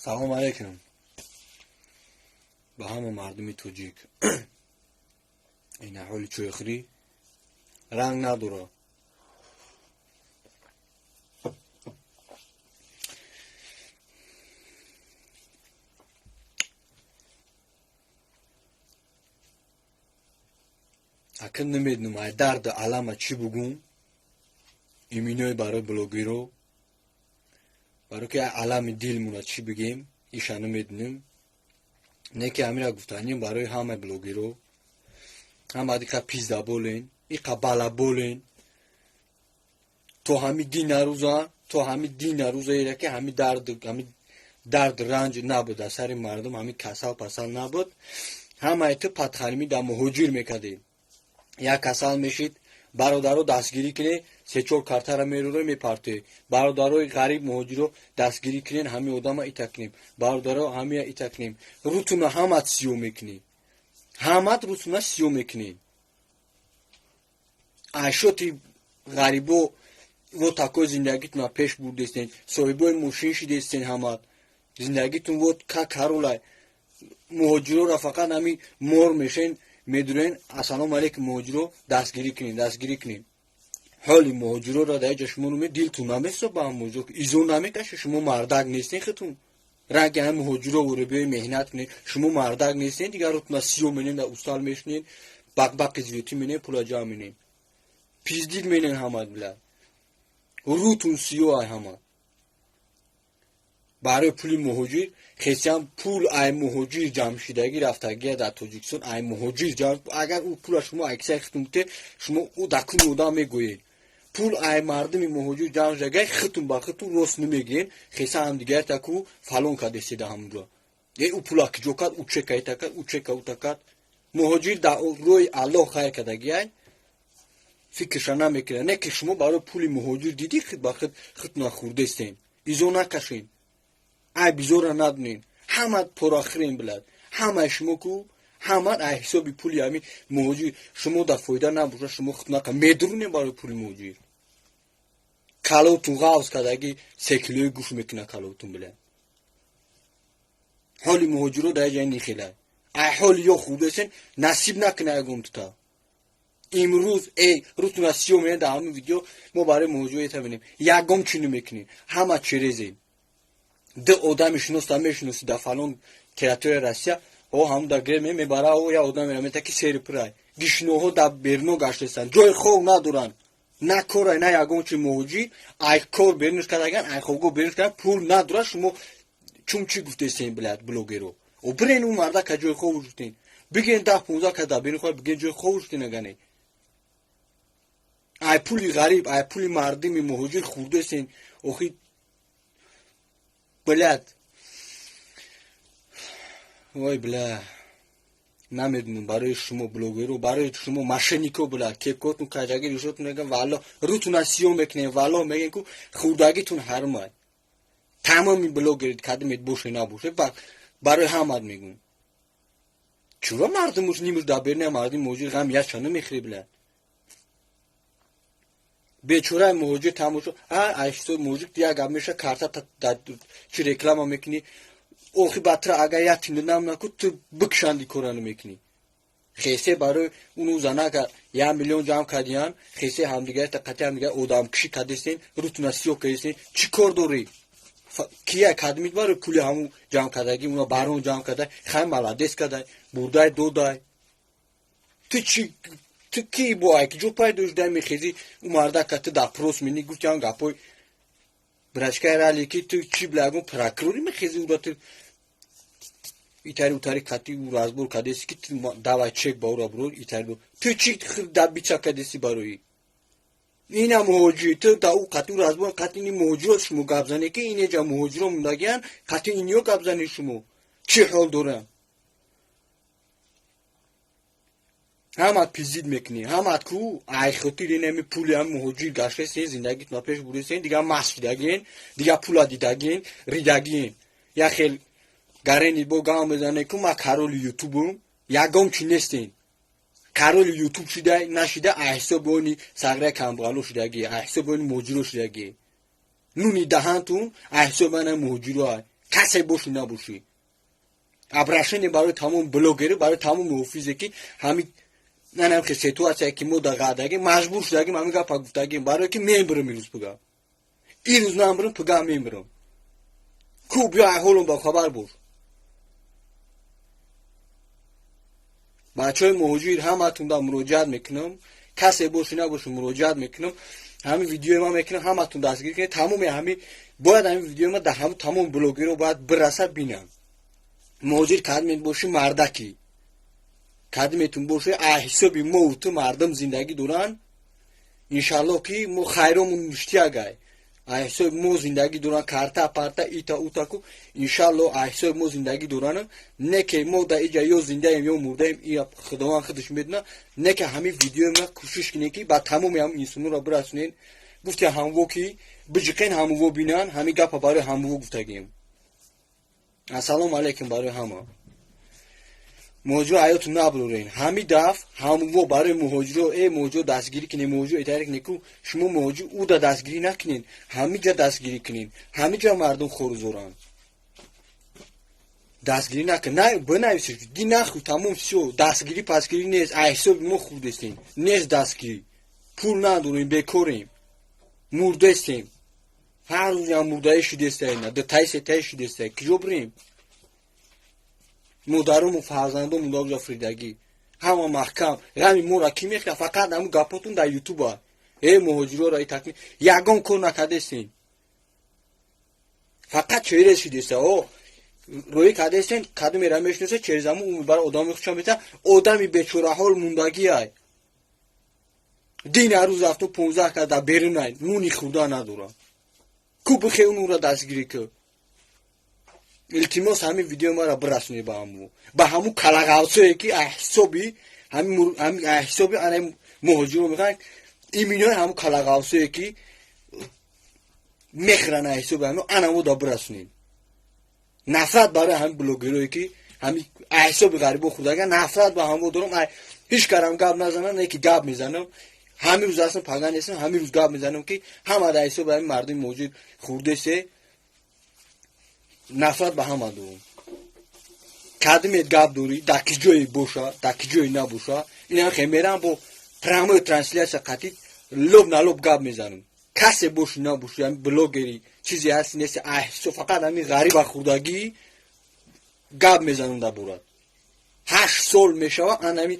Салом алейкум ба ҳама мардуми тоҷик. Ин аҳоли чойхӯрӣ ранг надорад. Акн намедонам ай дарду алама чӣ бугум, иминои барои блогеро, барои ки ай алами дилмона чӣ бигем, иша намедонем. Не ки ҳамира гуфтанем барои ҳамаи блогеро, ҳама иқа пиздаболен, иқа балаболен, то ҳами динарӯза, то ҳами динарӯза ера ки ҳами дард, ҳами дард ранҷ набуд дар сари мардум, ҳами касал пасал набуд, ҳамаи ту падхармӣ дар муҳоҷир мекардем. Як касал мешид, бародаро дастгирӣ кунед, се-чор картара мерӯре мепартоед. Бародарои ғариб муҳоҷиро дастгирӣ кунед, ҳами одама ита кунем. Бародаро ҳамия ита кунем. Рӯтуна ҳамат сиё мекунӣ. Ҳамат рӯтуна сиё мекунӣ. Айшоти ғарибо вот такой зиндагитона пеш бурдестен, соҳибои мошин шидестен ҳамат. Зиндагитон вот ка каролай. Муҳоҷирора фақат ҳами мор мешен, медурен, ассалому алейкум муҳоҷиро дастгирӣ кунед, дастгирӣ кунед. Ҳоли муҳоҷироро дар ҷа шумо нуме дилтун намесо ба муҳоҷиро, изо намекаше, шумо мардак нестен хитун. Ранги ҳам муҳоҷиро воре биёи меҳнат кунед, шумо мардак нестен, дигар рутуна сиё менен, дар устал мешунед, бақбақи зиётӣ менен, пула ҷамъ менен. Пиздид менен ҳамат била. Рутун сиё ай ҳама. Барои пули муҳоҷир хесиам пул ай муҳоҷир ҷамъ шидагӣ рафтагия дар Тоҷикистон ай муҳоҷир ҷамъ. Агар ӯ пула шумо аксари хитун бите, шумо ӯ дар куни одам мегӯед. Пул ай мардуми муҳоҷир ҷамъ шидагӣ хитун ба хитун рост намегирен, хеса ҳамдигар таку фалон кадеседа ҳамунҷо. Э ӯ пула киҷо кард, ӯ чека ита кард, ӯ чека ута кард. Муҳоҷир дар роҳи Аллоҳ хайр кардагиай, фикрша намекунад. Не ки шумо барои пули муҳоҷир дидӣ хит ба хит хитуна хӯрдестен. Изо накашен. Ай бизора надонен. Ҳама порахӯрен билад. Ҳамаи шумо ку, ҳама ай ҳисоби пули ҳами муҳоҷир шумо дар фоида набоша, шумо хитунака медурунем барои пули муҳоҷир. Калотун ғавз кардагӣ се килои гӯш мекуна калотун билад. Ҳоли муҳоҷиро дар ҷай нихелай. Ай ҳоли ё хӯрдесен насиб накуна ягон тута. Имрӯз эй рӯтуна сиё менем дар ҳамин видео мо барои муҳоҷиро ета менем. Ягон чӣ намекунем. Ҳама черезем. Ду одами шиноста мешиноси дар фалон территорияи Россия, о ҳамун дар гире мебара, о я одам мера мета ки сери пурай. Гишноҳо дар берно гаштестанд, ҷои хоб надоранд. На корай, на ягон чи муҳоҷир, ай кор берунаш кардаган, ай хобгоҳ берунаш кардан, пул надорад, шумо чун чӣ гуфтесен блядь блогеро. О бирен ӯ мардака ҷои хоб шуден. Бигирен 10-15 кас дар берун хоҳад, бигирен ҷои хоб шуден агане. Ай пули ғариб, ай пули мардуми муҳоҷир хӯрдесен, охи блядь. Ой бля. Намедонам барои шумо блогеро, барои шумо мошеннико бля, кепкотун каҷаги ришотун меган, валло рӯтуна сиё мекунем, валло мегӯем ку хӯрдагитун ҳармай. Тамоми блогерит кадимет боше набоше, барои ҳамат мегӯм. Чуро мардумуш нимуш дар беруни мардуми муҳоҷир ғам яча намехӯри бля. Бечораи муҳоҷир тамошо, а ай ҳисоби муҳоҷир як гап меша, карта чи реклама мекунӣ, охи батра агар як тинда намна ку ту бикшанди кора намекунӣ. Хесе барои уну занака 1 миллион ҷамъ кардиян, хесе ҳамдигар қати ҳамдигар одамкушӣ кардестен, рӯтуна сиёҳ кардестен, чӣ кор дорӣ? Кия кадмит барои пули ҳамун ҷамъ кардагӣ, уна барон ҷамъ кардай, хай маладес кардай, бурдай додай. Ту чӣ, ту ки бо ай ки ҷо пайдо шудай мехезӣ, ӯ мардака ту допрос менӣ, гуфтиам гапҳои брачкаи рали ки ту чӣ бля ягон прокурорӣ мехезӣ, ура ту итари утари кати ӯ разбор кардеси ки ту давай чек ба ура буро итари бу. Ту чӣ дабича кардеси барои? Ина муҳоҷир, ту да ӯ қати ӯ разбор қати ини муҳоҷиро шумо гап занӣ ки инеҷа муҳоҷиро мондагиян, қати иниё гап занӣ шумо. Чӣ ҳол дорам? Ҳамат пиздид мекунӣ, ҳамат ку ай хотир инами пули ҳам муҳоҷир гаштесен, зиндагитона пеш бурдесен, дигар маст шидагиен, дигар пула дидагиен, ридагиен. Як хел гарени бо гам мезане ку ма кароли ютубум, ягон чӣ нестен. Кароли ютуб шида нашида ай ҳисоби они сағраи камбағало шидагӣ, ай ҳисоби они муҳоҷиро шидагӣ. Нуни даҳантун ай ҳисоби ана муҳоҷиро ай. Касе бошӣ, набошӣ. Обращение барои тамоми блогерӣ, барои тамоми муҳофизе, ки ҳамин нанам ки ситуация, ки мо дар ғадагим, маҷбур шудагим, ҳамин гапа гуфтагим, барое ки мембирам ирӯз пига. Ирӯз намбирам, пига мембирам. Ку биё, ҳолом ба хабар бош. Бачаҳои муҳоҷир, ҳаматунда муроҷиат мекунам, касе бошӣ, набошӣ, муроҷиат мекунам. Ҳамин видеои ман мекунам, ҳаматун дастгирӣ кунед. Тамоми ҳамин бояд ҳамин видеои ман дар ҳамин тамоми блогерро бояд бираса, бинанд. Муҳоҷир кадмет бошӣ, мардакӣ кадметун бошӣ, ҳисоби мо ту мардум зиндагӣ доранд. Иншаллоҳ, ки мо хайромун муштиягай, ҳисоби мо зиндагӣ доранд, карта парта ита утаку, иншаллоҳ, ҳисоби мо зиндагӣ доранд. Не ки мо дар иҷа ё зиндаем, ё мурдаем, Худованд худаш медона. Не ки ҳамин видеои ма кӯшиш кунем, ки ба тамоми ҳамин инсонҳоро бирасонем. Гуфти ҳамво, ки биҷиқен, ҳамво бинанд. Ҳамин гапа барои ҳамво гуфтагем. Ассалому алайкум барои ҳама. Муҳоҷиро ҳаёту наброрен. Ҳамин даф ҳамво барои муҳоҷиро, э муҳоҷиро дастгирӣ кунед, муҳоҷиро итари кунед. Ку шумо муҳоҷир уда дастгирӣ накунед, ҳамиҷа дастгирӣ кунед. Ҳамиҷа мардум хорузоранд, дастгирӣ накун, бинависед, ди нахӯ, тамом, всё. Дастгирӣ пасгирӣ нест. Ай ҳисоби мо хурдестем, нест дастгирӣ. Пул надорем, бекорем, мурдестем. Ҳар рӯзам мурдаӣ шудестаина, дутаи сетаи шудестай. Киҷо бирем? Модарому фарзандому даҷа фиридагӣ, ҳама маҳкам. Ғами моро кӣ мехӯрад? Фақат ҳамун гапотун дар ютуба. Э муҳоҷироро итакни ягон кор накардестем, фақат через шудеста. О рӯӣ кардестен, кадомера мешиносе, через ҳамун ӯ мебара, одами худшон мета. Одами бечораҳол мондагиай, дин ҳар рӯз рафту 15 кас дар берунай, нуни хӯрда надорад. Ку бихе унура дастгирӣ ку. Илтимос, ҳамин видеои маро бирасонед ба ҳаму, ба ҳамун калағавсое, ки ҳисоби ҳисоби ана муҳоҷиро мехоҳанд. Иминои ҳамун калағавсое, ки мехӯранд ҳисоби ҳамин анамо, да бирасонед. Нафрат барои ҳамин блогерое, ки ҳамин ҳисоби ғарибо хӯрдага. Нафрат ба ҳамо дорам. Ҳеҷ карам гап назанам, не ки гап мезанам. Ҳамин рӯз ҳастам, пага нестам. Ҳамин рӯз гап мезанам, ки ҳама дар ҳисоби ҳамин мардуми муҳоҷир хӯрдесе. Нафрат ба ҳама дорам. Кадимет гап дорӣ, дар ки ҷое боша, дар ки ҷое набоша, инам хе мерам, бо прямой трансляция қатӣ лоб на лоб гап мезанам. Касе боши, набоши, ҳамин блогери, чизе ҳасти, нести, фақат ҳамин ғариба хӯрдагӣ гап мезанам дар борат. 8 сол мешава, ан ҳамин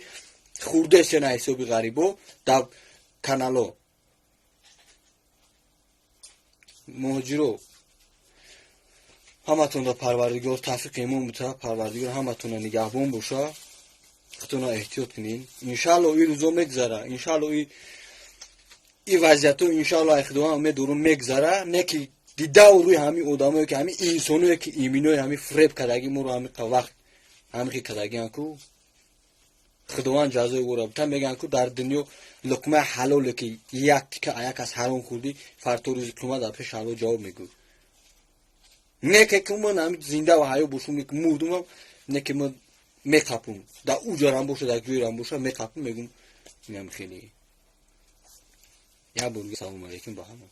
хӯрдесена ҳисоби ғарибо дар канало. Муҳоҷиро, ҳаматонро Парвардигор тавфиқи имон бита. Парвардигор ҳаматонро нигаҳбон боша. Худтонро эҳтиёт кунед. Иншаалло, ин рӯзо мегзара. Иншаалло, и вазъиятҳо, иншаалло, ай Худованд умед дорум, мегзара. Не ки дидаву рӯи ҳамин одамое, ки ҳамин инсоное, ки иминои ҳамин фиреб кардагӣ моро, ҳамин вақт ҳамин хел кардагиан ку, Худованд ҷазои ӯро бита. Мегӯянд ку, дар дунё луқмаи ҳалоле, ки як тика як аз ҳаром хӯрдӣ, фарто рӯзи қиёмат дар пеши Аллоҳ ҷавоб мегӯй. Не ке ки ман ҳамин зинда ва ҳаё бошум, ки мурдумам, не ки ман меқапум, дар ӯ ҷорам боша, дар ҷойрам боша, меқапум, мегум, инам хеле. Як бор салому алайкум ба ҳама.